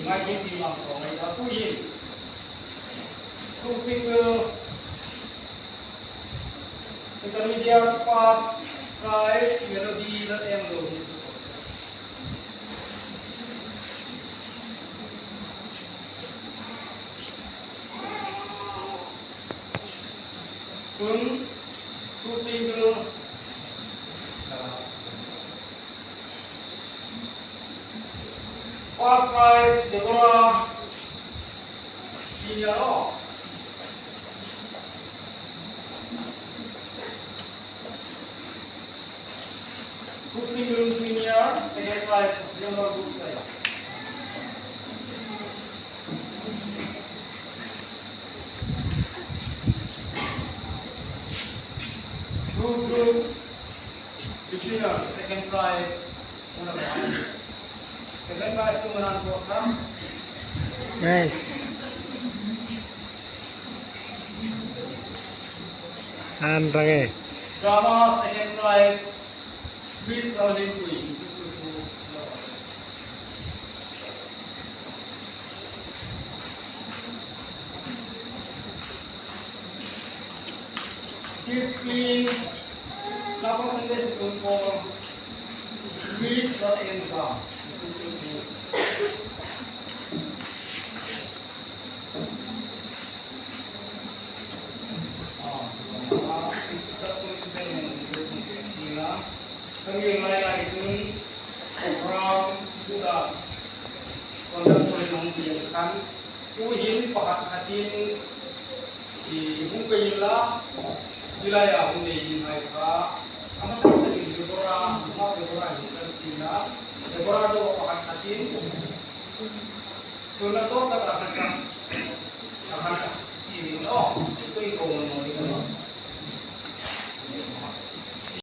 Ngai Team ang ko ngai ta puin. Two single intermediate first prize melody la eng lo hi. Cun two single First prize Deborah Senior aw. Group Single Junior second prize Junior Group Sai. Group Group Beginner second prize Second prize tu menang kuota. Nice. An range. Drama second prize Chris Lalhlimpui. Chris Queen Naupang Sunday Sikul pawl Chris Lalengza. Cun a dawt tak ah hmasak a hman a si ning aw, ito i ko mo.